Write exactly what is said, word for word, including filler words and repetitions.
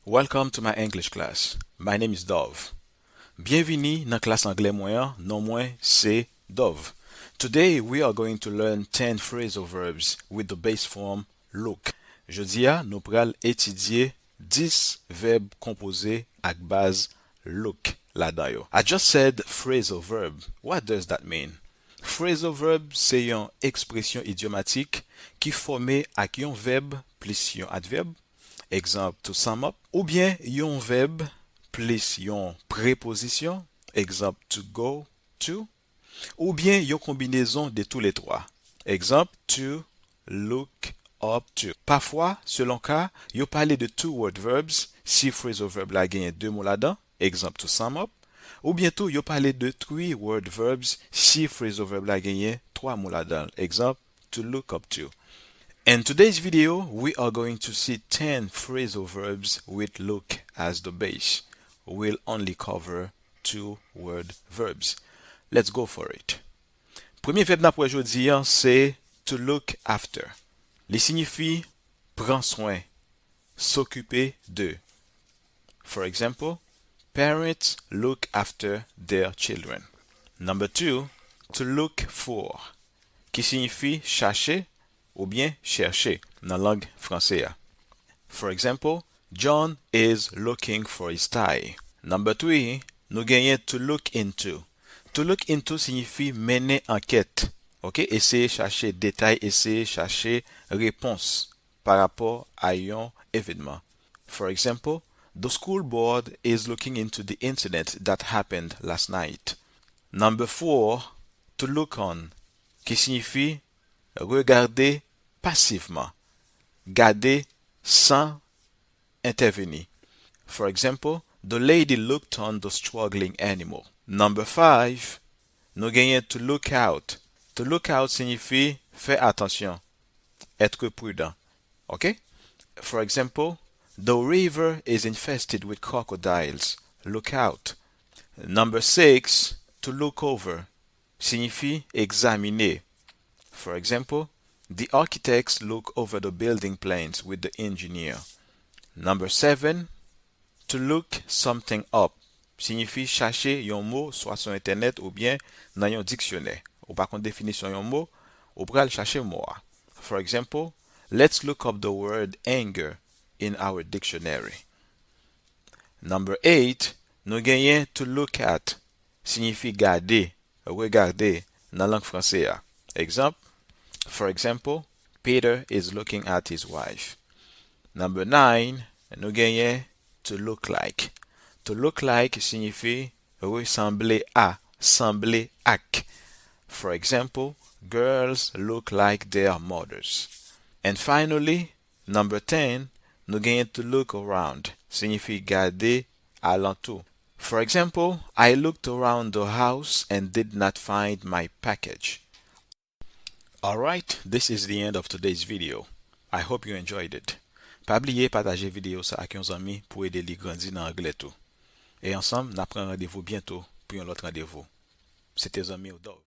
Welcome to my English class. My name is Dove. Byenvini nan klas anglè mwen an, non mwen se Dove. Today we are going to learn ten phrasal verbs with the base form look. Jodi a, nou pral etidye dis vèb konpoze ak baz look ladan yo. I just said phrasal verb. What does that mean? Phrasal verb se yon ekspresyon idyomatik ki fòme ak yon vèb plis yon advèb, egzanp, to sum up, oubyen yon vèb plis yon prepozisyon, egzanp, to go to, oubyen yon konbinezon de toulètwa, egzanp, to look up to. Pafwa, selon ka, yo pale de two word verbs si phrasal verb la genyen de mo ladan, egzanp, to sum up, oubyen tou yo pale de three word verbs si phrasal verb la genyen twa mo ladan l, egzanp, to look up to. In today's video, we are going to see ten phrasal verbs with look as the base. We'll only cover two word verbs. Let's go for it. Premye vèb n ap wè jodi a se to look after. Li siyifi pran swen, s'occuper de. For example, parents look after their children. Number two, to look for, ki siyifi chache oubyen chèche nan lang franse a. For example, John is looking for his tie. Number three, nou genyen to look into. To look into siyifi mennen ankèt. Ok, eseye chache detay, eseye chache repons pa rapò a yon evènman. For example, the school board is looking into the incident that happened last night. Number four, to look on, ki siyifi regade pasivman, gade san entèveni. For example, the lady looked on the struggling animal. Number five, nou genyen to look out. To look out siyifi fè atansyon, être prudent. Ok? For example, the river is infested with crocodiles. Look out. Number six, to look over siyifi egzamine. For example, the architects look over the building plans with the engineer. Number seven, to look something up siyifi chache yon mo swa sou entènèt oubyen nan yon diksyonè. Ou pa konn definisyon yon mo, ou pral chache mo a. For example, let's look up the word anger in our dictionary. Number eight, nou genyen to look at siyifi gade, regade nan lang franse a. Egzanp, for example, Peter is looking at his wife. Number nine, nou genyen to look like. To look like siyifi resanble a, sanble ak. For example, girls look like their mothers. And finally, number ten, nou genyen to look around, siyifi gade alantou. For example, I looked around the house and did not find my package. Alright, this is the end of today's video. I hope you enjoyed it. Pa bliye pataje videyo sa ak yon zanmi pou ede li grandi nan anglè tou. E ansanm, n ap pran randevou byento pou yon lòt randevou. Se te zanmi w Dove.